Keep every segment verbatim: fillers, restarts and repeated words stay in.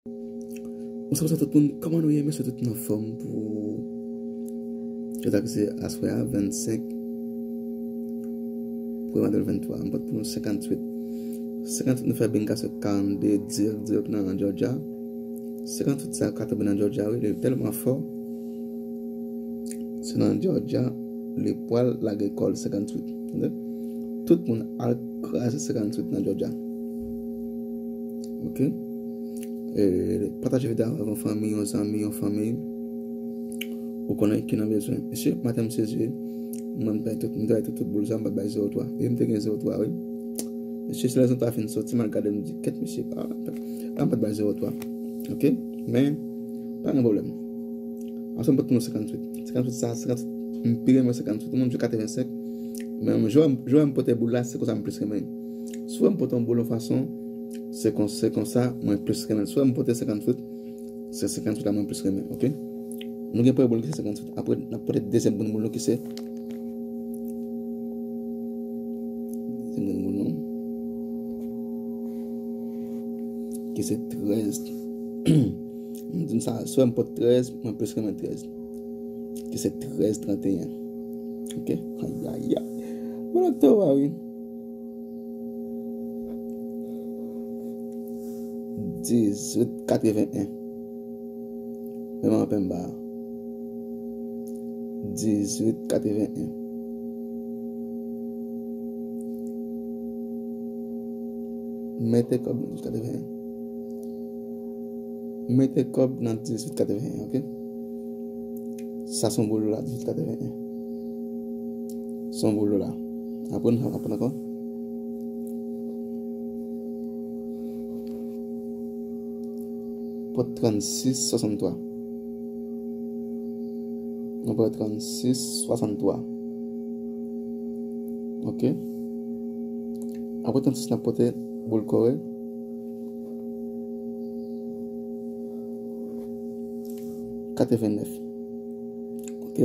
Bonswa, bonswa tout moun, kòman nou ye? M swete tout moun anfòm pou jodi a ki se aswè a, vennsenk premye mwa de mil venntwa. M pote pou nou senkantuit. Senkantuit nou fè bingo se karannde dirèk, dirèk nan Georgia. Senkantuit sa ka tonbe nan Georgia, wi, li tèlman fò. Se nan Georgia li pral lage kò l, senkantuit. Tande? Tout moun al kraze senkantuit nan Georgia. Ok? E, pataje videyo a avèk yon fanmi, yon zanmi, yon fanmi ou konnen ki nan bezwen. Mesye, maten m sezi, wi. Mwen, m bay tout, m bay tout, tout boul sa, m pa t bay zewo twa. E m te gen zewo twa, wi. Mesye, se lè zewo twa fin soti, m al gade, m di, kèt, mesye, pa, pa, pa, m pa t bay zewo twa. Ok? Men, pa gen pwoblèm. Ansanm, pote nou senkantuit. Senkantuit sa, senkantuit, m pi renmen senkantuit, mwen, m jwe katrevensenk. Men, jwè, jwè m pote boul la, se konsa m plis renmen. Si w wè m pote yon boul yon fason, se kon, se konsa, mwen plis renmen. Si w wè m pote senkantuit, se senkantuit la mwen plis renmen, ok? Nou gen premye boul ki se senkantuit. Apre, n ap pote dezyèm grenn boul nou ki se, dezyèm grenn boul nou, ki se trèz. M di n sa, si w wè m pote trèz, mwen plis renmen trèz. Ki se trèz tranteyen. Ok? Ayayay. Mwen nan to a, wi. Dizuit katreven en. Menm an penba. Dizuit katreven en. Mete kòb nan dizuit katreven en. Mete kòb nan dizuit katreven en, ok? Sa se yon boul la, dizuit katreven en. Se yon boul la. Apre nou aprann ankò. Pot trannsis swasanntwa. Nou pran trannsis swasanntwa. Ok. Apre trannsis, n ap pote boul kore. Katrevennèf. Ok.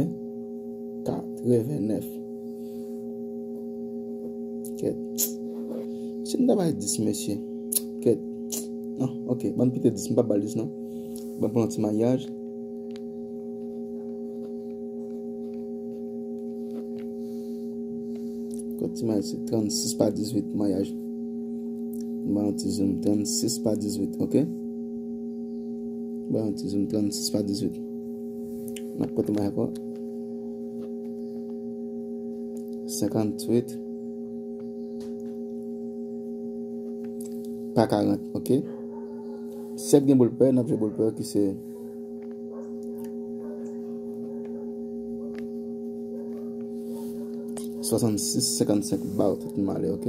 Katrevennèf. Kèt. Si m ta bay dis, mesye. Kèt. Non, ok. Ban m kite dis. M p ap ba l dis, non. Ban m pran yon ti mayaj. Kot ti mayaj, se trannsis pa dizuit mayaj. M ba yon ti zoom, trannsis pa dizuit, ok? M ba yon ti zoom, trannsis pa dizuit. N ap pote mayaj ankò. Senkantuit pa karant, ok? Si ap gen boul pè, n ap jwe boul pè ki se swasannsis senkannsenk, ba yo tout male, ok?